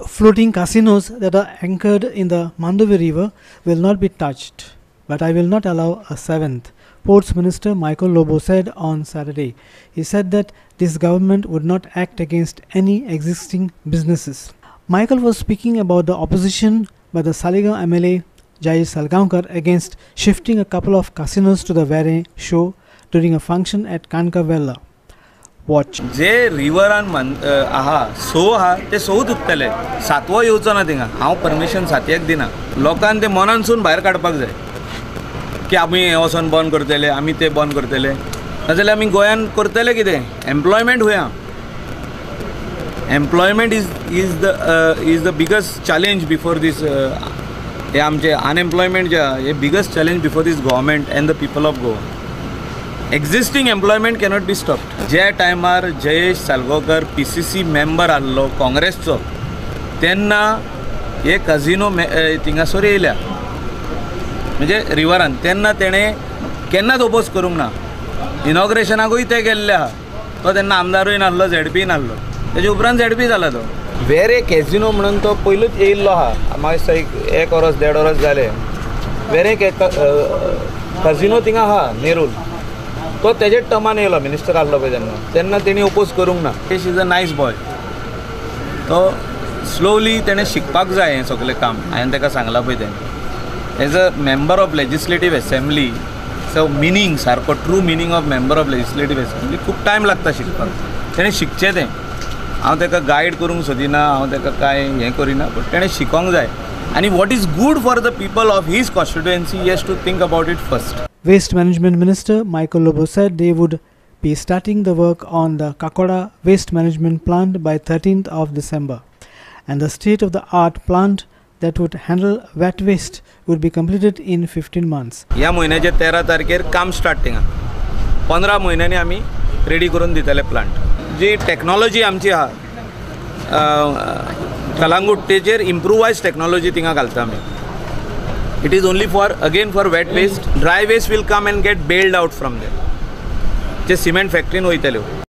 Floating casinos that are anchored in the Mandovi River will not be touched, but I will not allow a seventh, Ports Minister Michael Lobo said on Saturday. He said that this government would not act against any existing businesses. Michael was speaking about the opposition by the Saligao MLA Jayesh Salgaonkar against shifting a couple of casinos to the Verem shore during a function at Kankavella. Watch. जे रिवरान आहा so आहा ते सोच उत्तले, सातवो येवचो ना थिंगा. हांव permission सातयेक दिना. लोकांक ते मनानसून भायर काडपाक जाय की आमी हें वचोन बंद करतले, आमी ते बंद करतले, नाजाल्यार आमी गोंयान करतले कितें? एम्प्लॉयमेंट हुया. Employment is the biggest challenge before this. हे आमचे अनएम्प्लॉयमेंट जे आहा हे biggest challenge before this government and the people of Goa. Existing employment cannot be stopped. ज्या टायमार जयेश सालगांवकर PCC member आहलो काँग्रेसचो तेन्ना हे कझिनो थिंगासर येयल्या म्हणजे रिवरान, तेन्ना तेणें केन्नाच ओपोज करूंक ना. इनॉग्रेशनाकूय ते गेल्ले आहा. तो तेन्ना आमदारूय नासलो, झेडपी नासलो, तेजे उपरांत झेडपी जाला तो. वेरे कॅझिनो म्हणून तो पयलूच येयल्लो आहा. म्हाका दिसता एक वरस देड वरस जालें. वेरे कझिनो थिंगा आहा नेरूल, तो तेजे टर्मान येयलो, मिनिस्टर आहलो पळय तेन्ना, तेन्ना तेणी ओपोज करूंक ना. Jayesh is a nice boy. तो स्लोली तेणें शिकपाक जाय हें सगळें काम. हांवें ताका सांगलां पळय तें, as a member of legislative assembly so meaning सारको true meaning of member of legislative assembly खूब टायम लागता शिकपाक. तेणें शिकचें तें. हांव ताका गायड करूंक सोदिना, हांव ताका कांय हें करिना, बट तेणें शिकोंक जाय. आनी what is good for the people of his constituency he has to think about it first. Waste Management Minister Michael Lobo said they would be starting the work on the Kakoda Waste Management Plant by 13th of December, and the state-of-the-art plant that would handle wet waste would be completed in 15 months. ह्या म्हयन्याचे 13 तारखेर काम start थिंगा. 15 म्हयन्यांनी आमी ready करून दितले plant. जी टॅक्नॉलॉजी आमची आहा कलांगुट्टेचेर इम्प्रुवायज टॅक्नॉलॉजी थिंगा घालता आमी. It is only for again for wet waste. Dry waste will come and get baled out from there. जे सिमेंट फॅक्टरीन वयतल्यो.